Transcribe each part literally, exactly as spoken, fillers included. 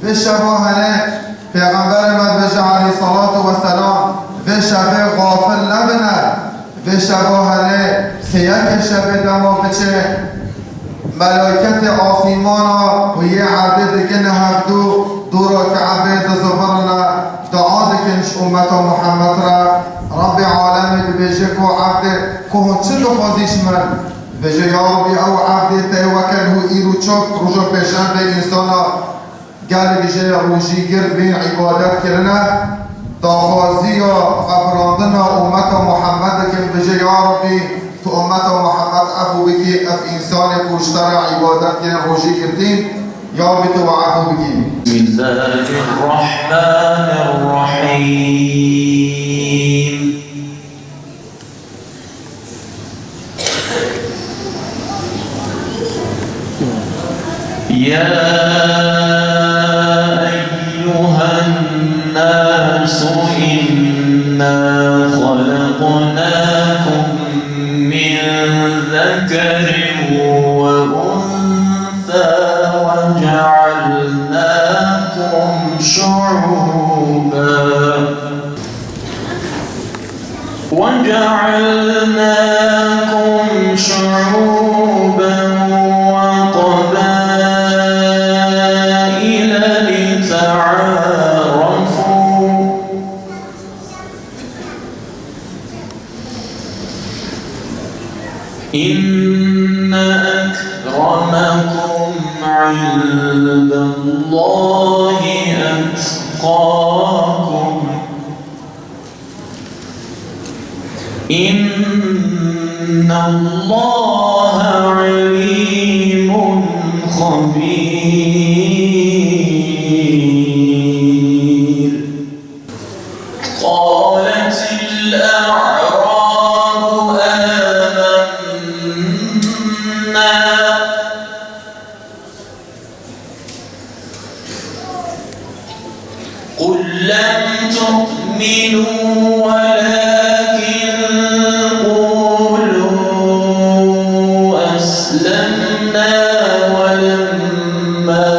Vê şeva hene Pêxemberê me dibêje aleyhissalatu vesselam, vê şevê xafil nebine, vê şeva hene sêyekê şevê dema biçe, melayketê asîmana û yê erdê digine hevdû, dûra Ke'bê dizivire, dua dikin ji ummeta Muhammed re. Rebbê alemê dibêje ku evdê ku hûn çi dixwazî ji min? Dibêje, ya Rebbî, ew evdê te weke niho îro çav roja pêşendê însana gelek jê rojî girt bên îbadet kirine, daxwaziya xevirandina ummeta Muhammed dikin, dibêje, ya Rebbî, tu ummeta Muhammed efû bikî, ev însanê ku ji te re îbadet kirin, rojî girtîn, ya Rebbî, tu we efû bikî. بسم الله الرحمن الرحيم. يا أيها الناس إنا خلقناكم من ذكر وأنثى وجعلناكم شعوبا وجعلناكم شعوبا وقبائل لتعارفوا إن أكرمكم عند الله أتقاكم إن الله عليم خبير. قالت الأعراب آمنا قل لم تؤمنوا ولكن قولوا أسلمنا ولما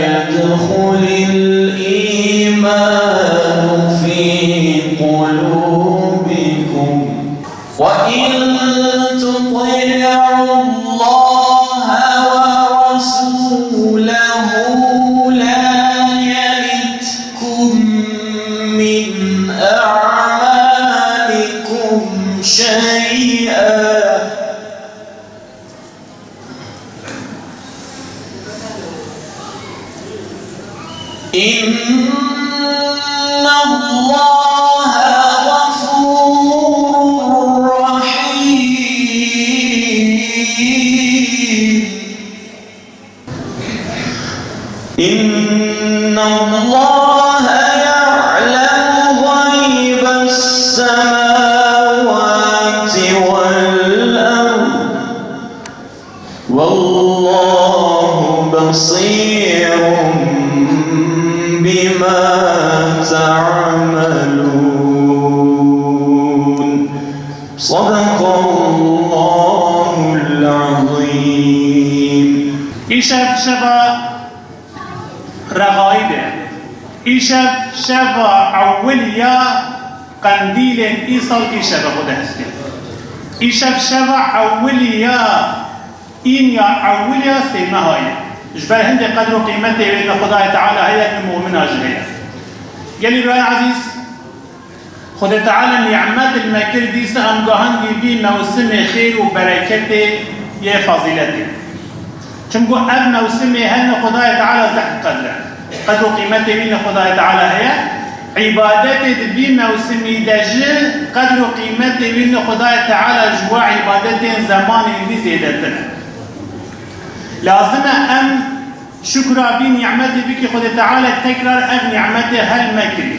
يدخل الإيمان في قلوبكم وإن تطيعوا الله ورسوله لا يلتكم من أعمالكم شيئا إن الله غفور رحيم. إن الله يعلم غيب السماوات والأرض والله بصير بما تعملون. صدق الله العظيم. Îşev şeva Regaîb e. Îşev şeva ewil ya qendîlên îsal, îşev e xwe dihesibin. Îşev şeva ewil ya Înya ewil ya sêmeha ye. Ji ber hindê qedr û qîmetê wê li Xwedayê Teala heye, li mumina jî heye. Gelî birayên ezîz, Xwedê Teala nîmet li me kir, dîsa em guhand vî mewsimê xêr û bereketê yê fezîletê. Çimku ev mewsimê hene Xwedayê Teala zehf qedr e. Qedr û qîmetê wî li Xwedayê Teala heye. Îbadetê di vî mewsimî de jî qedr û qîmetê wî li Xwedayê Teala ji we îbadetên zemanên dî zêdetir e. Lazim e em şukra vî nîmetê bikî, Xwedê Teala tekrar ev nîmetê hel mekirî.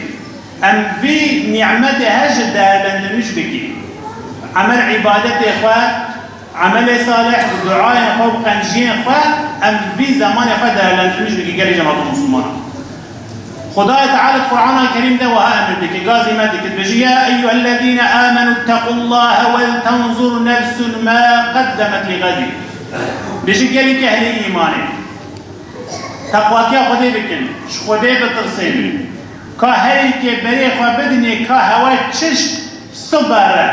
Em vî nîmetê her ji değerlendirmiş bikî. Emel îbadetê xwe, emelê salih, bi duayên xwe, bi qenciyên xwe, em vî zemanê xwe değerlendirmiş bikî gelê cemaeta Musulmana. Xwedayê Teala di Qur'ana Kerîm de wiha emir dike, gazî me dike, dibêje, "Ya eyyuhellezîne âmenû ittekullâhe weltenzur nefsun mâ qeddemet li xedî." Dibêje, gelî ehlê îmanê, teqwatiya Xwedê bikin, ji Xwedê bitirsên. Ka herî kê berê xwe bidinê ka hewe çi sibe re,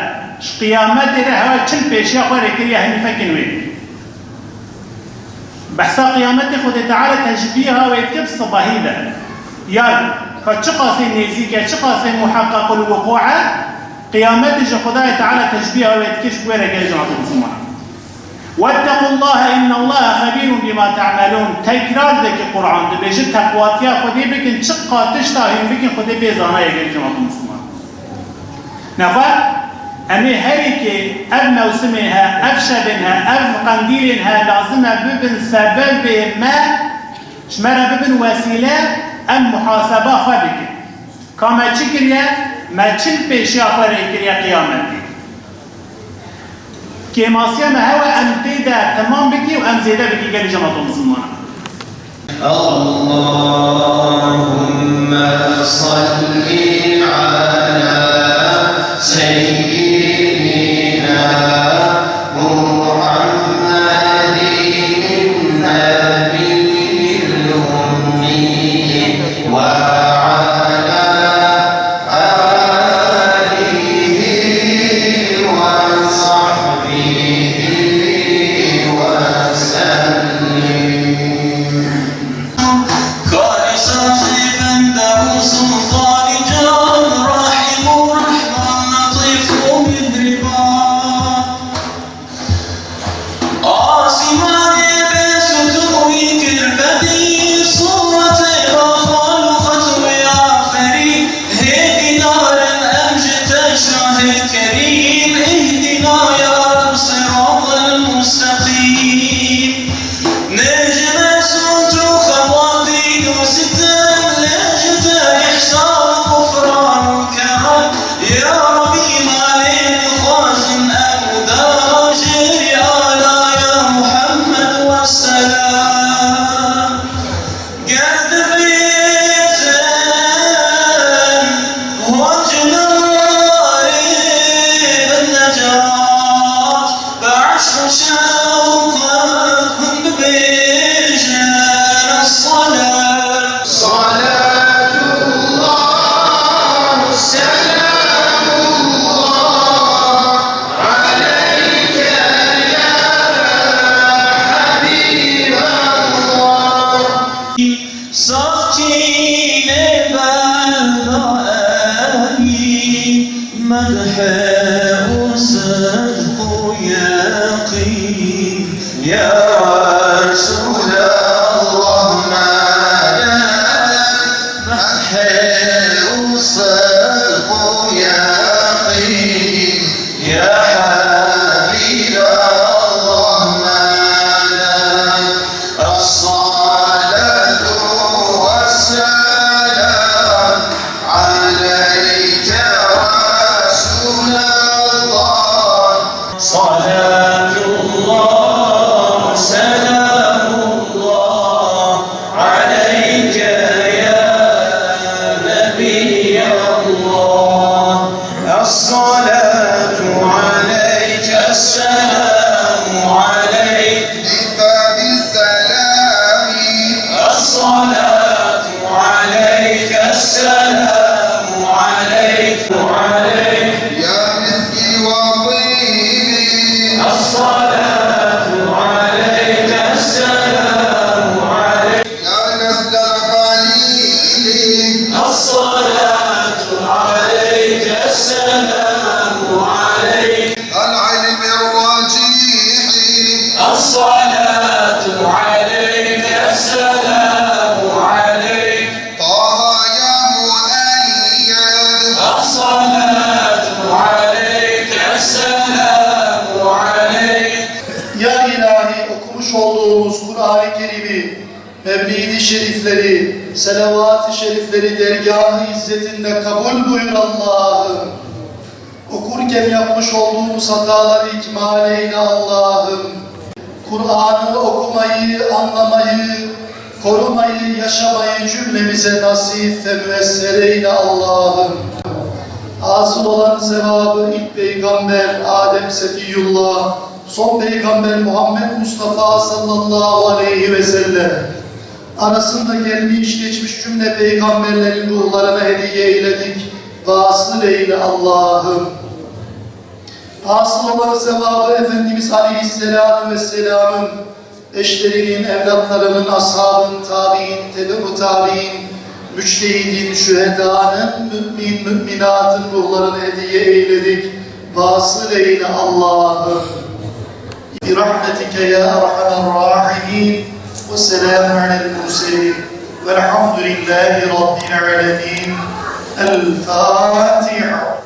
ji qiyametê re hewe çi li pêşiya xwe rê kiriye, hemî fekin wê. Behsa qiyametê Xwedê Teala teşbîha wê dike bi sibehî de. Yar, ka çiqasê nêzîk e, çiqasê muheqqequl wuqû e, qiyametê ji Xwedayê Teala teşbîha wê dike ji wê re gelê cemaetê Mislimanan. Wettequllahe innallahe xebîrun bîma te'melûn. Tekrar dike Qur'an, dibêje teqwatiya Xwedê bikin, çiqa tişta hîn bikin, Xwedê bê zana ye gelê cemaetê Mislimanan. Nexwe em ê herî kê ev mewsimê he, ev şevên he, ev qendîlên he lazim e bibin sebebê me, ji me re bibin wesîle, em muhaseba xwe bikin. Ka me çi kiriye? Me çi li pêşiya xwe rê kiriye qiyametê? Kêmasiya me hewe em tê de temam bikî û em zêde bikî gelê cemaeta Mislimana. اللهم صل على سيدنا محمد النبي الأمي وعلى آله وصحبه وسلم. Karê sazê bende û Sultanê can, Rahîm û Rehman, Letîf û Mîhrîban. Asîmanê bê stûn wî kir bedî, sûretê Rahman û xet wê aferî. Hêvîdar in em ji te şahê kerîm, îhdîna ya Reb siratal mustaqîm. Ne ji me sûc û xebatî dûstin, ne ji te îhsan û xufran û kerem. Ya Rebî, malê dixwazin em û dajê alaya Muhammed wesselam. Ger divêtin hûn ji narê bin necat, bi eşq û şewq hûn bibêjin الصلاة. صلاة الله، سلام الله عليك يا حبيب الله. Sakînê belda erî, medhê û sidq û yeqîn. Ya Resûlallah, medet, medhê û sidq û yeqîn. يا حبيب الله، ماذا الصلاة والسلام عليك يا رسول الله. صلاة الله، سلام الله عليك يا نبي الله. الصلاة عليك، السلام عليك. باب السلام. الصلاة عليك، السلام عليك، عليك. يا مسكي وطيبي. الصلاة عليك، السلام عليك. يا نسل الخليل. الصلاة عليك، السلام عليك. العلم الراجح. الصلاة عليك، السلام عليك. طه يا مؤيد. الصلاة عليك، السلام عليك. Ya Îlahî, okumuş olduğumuz Kur'an-ı Kerim'i, mevlid-i şerifleri, selavat-ı şerifleri dergah-ı izzetinde kabul buyur Allah'ım. Okurken yapmış olduğumuz hataları ikmal eyle Allah'ım. Kur'an'ı okumayı, anlamayı, Korumayı, yaşamayı cümlemize nasip ve müyesser eyle Allah'ım. Hasıl olan sevabı ilk peygamber Adem Sefiyullah, son peygamber Muhammed Mustafa sallallahu aleyhi ve sellem arasında gelmiş geçmiş cümle peygamberlerin ruhlarına hediye eyledik. Vasıl eyle Allah'ım. Hasıl olan sevabı Efendimiz Aleyhisselatu Vesselam'ın, eşlerinin, evlatlarının, ashabın, tabi'in, tebe'u tabi'in, müçtehidin, şühedanın, mümin, müminatın ruhlarını hediye eyledik. Vasıl eyle Allah'ım. برحمتك يا أرحم الراحمين. والسلام على المرسلين. والحمد لله رب العالمين. الفاتحة.